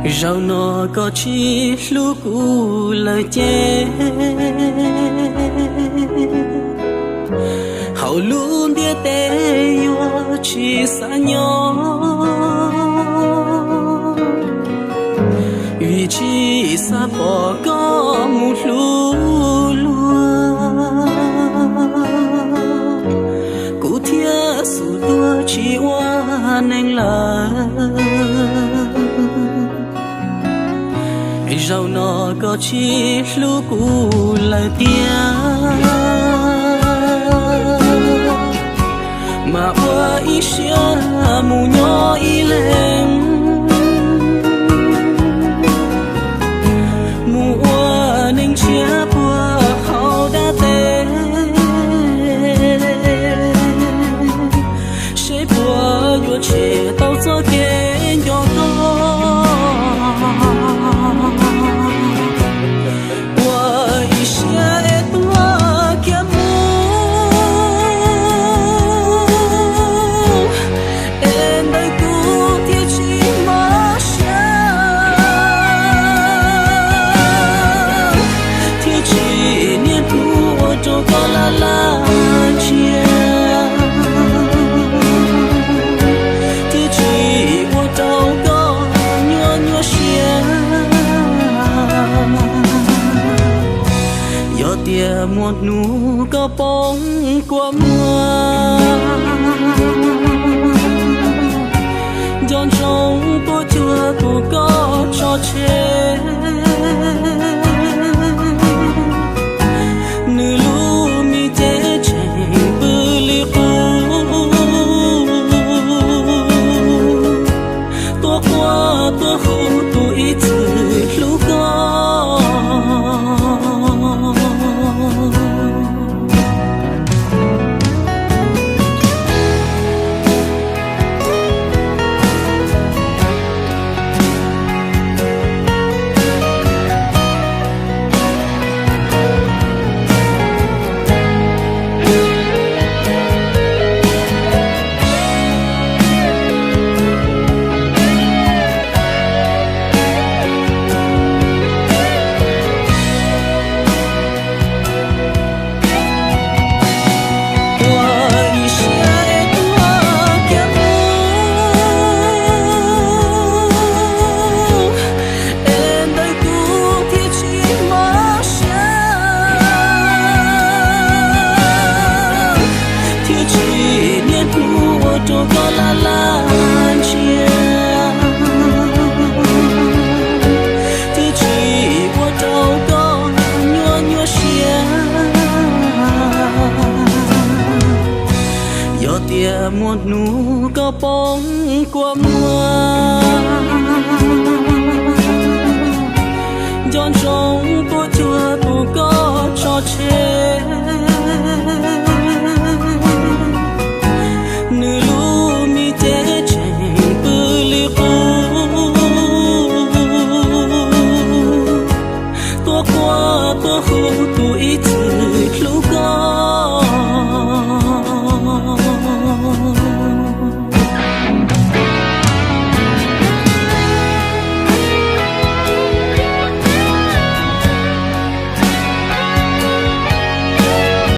Zaum no koj tsis hlub kuv lawm ces, hauv lub ntiaj teb yuav tsis xav nyob, vim tsis xav pom koj mus hlub luag, kuv thiaj xub tuag tsis ua neeg lawm. Zaum no koj tsis hlub kuv lawm tiag, mas ua ib siab mus nyob ib leeg, mus ua neeg tshiab puag hauv dab teb, seb puas yuav tshem tau txoj kev nco koj. Ua ib siab es tuag kiag mus, es ntawm kuv thiaj tsis mob siab, thiaj tsis niaj hnub ua rau koj laj laj ntsiag, thiaj tsis ua rau koj nyuaj nyuaj siab. Yog tias muaj hnub koj poob kua muag, nco ntsoov tuaj cuag kuv koj tso tseg, nws lub me cev tseem pw li qub, tuaj quaj tuaj hu tus ib txwm hlub koj. Ua ib siab es tuag kiag mus, es ntawm kuv thiaj tsis mob siab, thiaj tsis niaj hnub ua rau koj laj laj ntsiag, thiaj tsis ua rau koj nyuaj nyuaj siab. Yog tias muaj hnub koj poob kua muag, nco ntsoov tuaj cuag tus koj tso tseg, nws lub me cev tseem pw li qub, tuaj quaj tuaj hu tus ib txwm hlub koj.